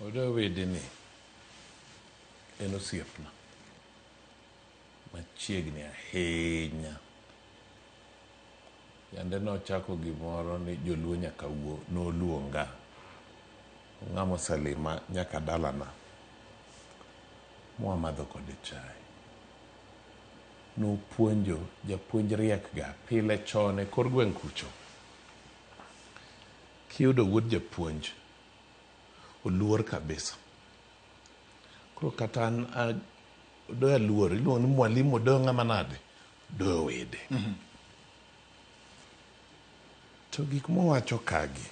Odoyo Wede ni en osiepna machiegni ahinya. Yande nochako gimoro ni joluo nyaka wuo, noluonga. Ong'ama oselima nyaka dalana. Mwamadho kode chai. Nopuonjo, japuonj riek ga pile chon e kor gweng' kucho. Kiyudo wuod japuonj, oluor kabisa. Koro kata an Odoyo aluor, iluongo ni mwalimu Odoyo ng'ama nade? Odoyo Wede. To gik mowacho kagi,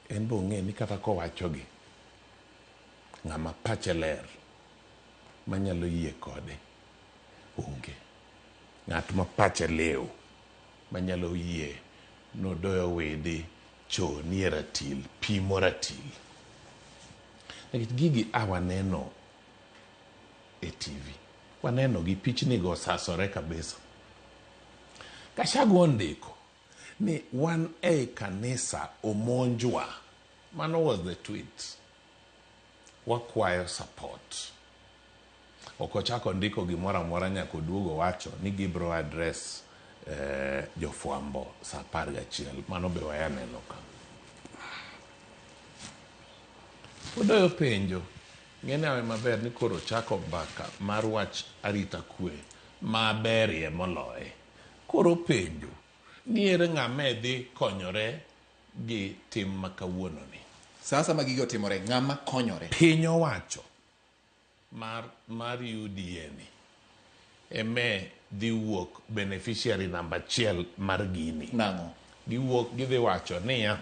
en be ong'e ni kata kowachogi, ng'ama pache ler manyalo yie kode onge. Ng'at ma pache liw manyalo yie nodoyo Wede cho nie ratil, pimo ratil. Nikech gigi a waneno e TV. Waneno gi pichni go osasore kabisa. Gachagua ondiko ni wan ei kanisa omonjwa. Mano was the tweet. Wakwayo support. Ok ochako ondiko gimoro amora nyaka oduogo owacho ni gibro address jofwambo saa 11. Mano be waya neno ka. Odoyo penjo. Ng'ene awe maber ni koro ochako mbaka mar wach arita kwe maberie moloye. Koro openjo ni ere ng'ama dhi konyore gi tim ma kawuono ni. Sasa ma gigi otimore, ng'ama konyore? Piny owacho mar UDA ni eme dhi wuok beneficiary namba 1 mar gini. Nang'o? Giwuok gidhi wacho niya,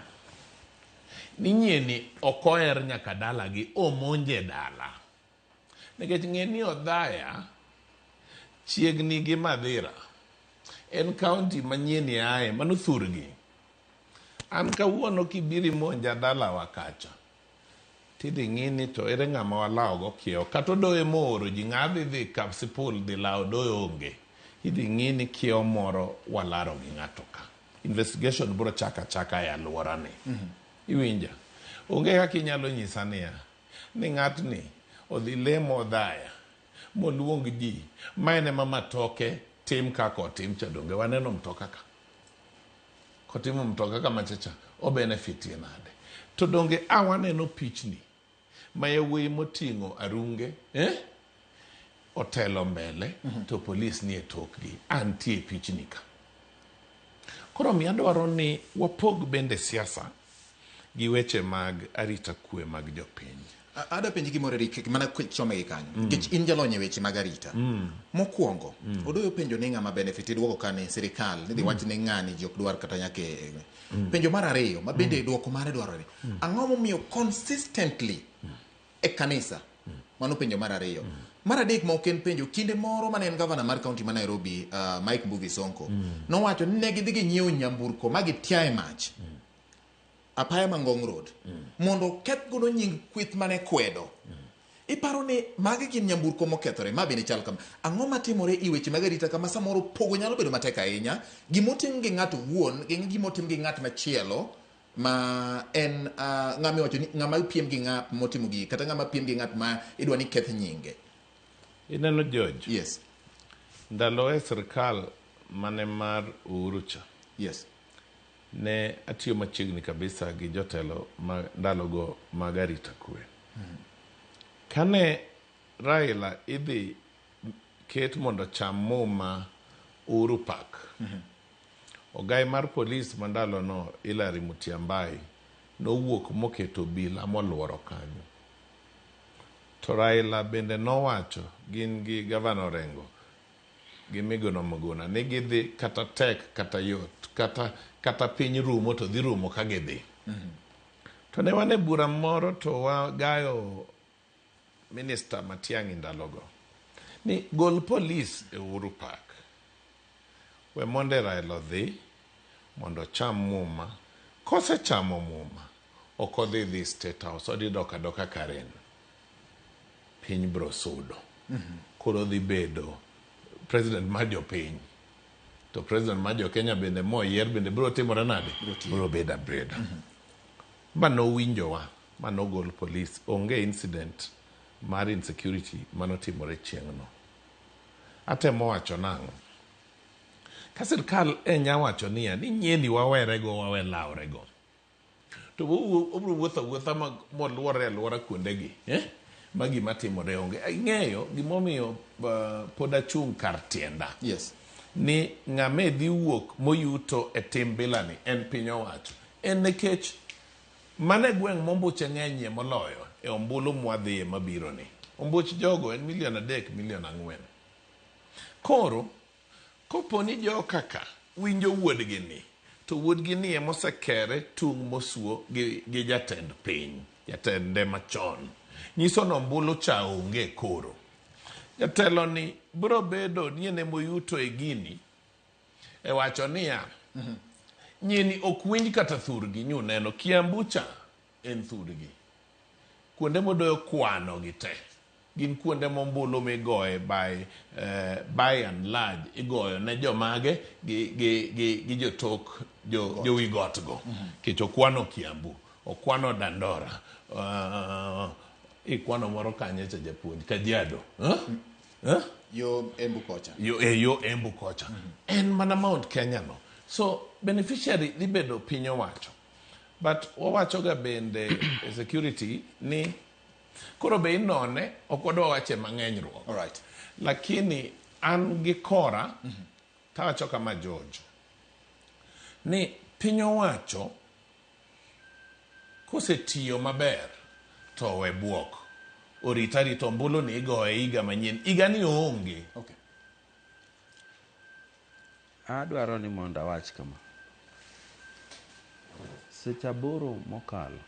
ni nyieni ok oher nyaka dalagi, omonje dala. Nikech ng'e ni Othaya chiegni gi Madhira. En county ma nyieni ae, mano thurgi. An kawuono kibiro imonja dalawa kacha, tidhi ng'i ni to ere ng'ama walawo go kiewo. Kata Odoyo mooro ji, ng'a dhi dhi Kasipul dhi lawo Odoyo onge. Idhi ng'i ni kiewo moro walaro gi ng'ato ka. Investigation bro chaka chaka e alwora ni. Iwinja? Onge kaka inyalo nyisa niya, ni ng'atni odhi lemo Othaya, moluong ji, ma en ema matoke tim kaka otim cha, donge waneno mtoka ka? Kotimo mtoka kama chacha, o benefitie nade? To donge a waneno pichni ma yawuoyi moting'o arunge, Otelo mbele, to polis nie tokgi. Antie pichni ka. Koro mi adwaro ni wapog bende siasa gi weche mag arita kwe mag jopiny. Adwa penji gimoro Eric, mana chome gi kanyo. Nikech in jalony e weche mag arita. Mokwongo, Odoyo penjo ni ng'ama benefit, iduoko ka ni sirikal, ni dhi wach ni ng'ani ji ok dwar kata nyaka e, Penjo mar ariyo, ma bende duoko mare dwarore. Ang'o momiyo consistently e kanisa? Mano penjo mar ariyo. Mar adek ma ok en penjo, kinde moro mane en gavana mar kaunti ma Nairobi, Mike Mbuvi Sonko, nowacho ni ne gidhi ginyiewo nyamburko ma gitiaye mach. Apaya ma Ngong Road mondo oketh godo nying kweth mane kwedo. Iparo ni magi gin nyamburko mokethore, ma bende chal kama. Ang'o matimore i weche mag arita kama samoro pogo nyalo bedo matek ahinya, gimotim gi ng'ato wuon gi gimotim gi ng'at machielo ma en ng'ama iwacho ni ng'ama piem gi ng'at motimo gigi kata ng'ama piem gi ng'at ma idwa ni keth nyinge. Ineno George? Yes. Ndalo e sirkal mane mar Uhuru cha. Yes. Ne atiyo machiegni kabisa gi jotelo ma ndalogo mag arita kwe. Kane Raila idhi ket mondo ocham muma Uhuru Park, ogai mar polis ma ndalono Hilary Mutyambai nowuok moketo obila moluoro kanyo. To Raila bende nowacho gin gi gavana Orengo gi Miguna Miguna ni gidhi kata tek kata yot kata piny rumo to dhi rumo ka gidhi. To ne wan e bura moro to wagayo Minister Matiang'i ndalogo ni gol polis e Uhuru Park. We mondo Raila odhi mondo ocham muma. Kosechamo muma, ok odhi dhi State House, odhi dok adoka Karen. Piny bro sudo. Koro odhi bedo president mar jopiny. To president mar jo Kenya bende moyier bende bro timore nade? Bro bedo abeda. Ma nowinjowa. ma nogol polis. Onge incident mar insecurity manotimore chieng'no. Atemo wacho nang'o? Ka sirkal e nya wacho niya ni nyieni wawerego wawe lawrego. To obiro wuotho awuotha moluore aluora kuondegi eh? Ma gima timore onge. Ing'eyo gimomiyo pod achung' kar tienda. Yes. Ni ng'ama dhi wuok moyuto e tim bilani en piny owacho. En nikech mane gweng' mombuche ng'enyie moloyo e ombulu mwadhiye mabiro ni. Ombuch jogo en milion 3, milion 4. Koro, kopo ni joka ka winjo wuodgi ni, to wuodgi ni emosekere tung' mosuo gi jatend piny, jatende machon. Nyiso ni ombulu cha onge koro. Jatelo ni biro bedo ni en emoyuto e gini, e wacho niya, nyini ok winj kata thurgi, nyuneno Kiambu cha en thurgi. Kuonde modoyo kwano gi te. Gin kuonde mombulu migoye by and large igoyo ne jomage gi jotok jowi got go. Kech okwano Kiambu, okwano Dandora, ikwano moro kanye cha japuonj, Kajiado. Huh? Huh? Yo Embu kocha. Yo Embu kocha. En mana Mount Kenya no. So beneficiary dhi bedo piny owacho. But wawacho ga bende e security ni koro be inone ok wadwa wache mang'eny ruok. All right. Lakini an gi kora tawacho kama George ni piny owacho kosetiyo maber to we buok. Orit arita ombulu ni igoye higa manyien. Higa ni oonge. Okay. Adwaro ni mondo awach kama. Seche 8 mokalo.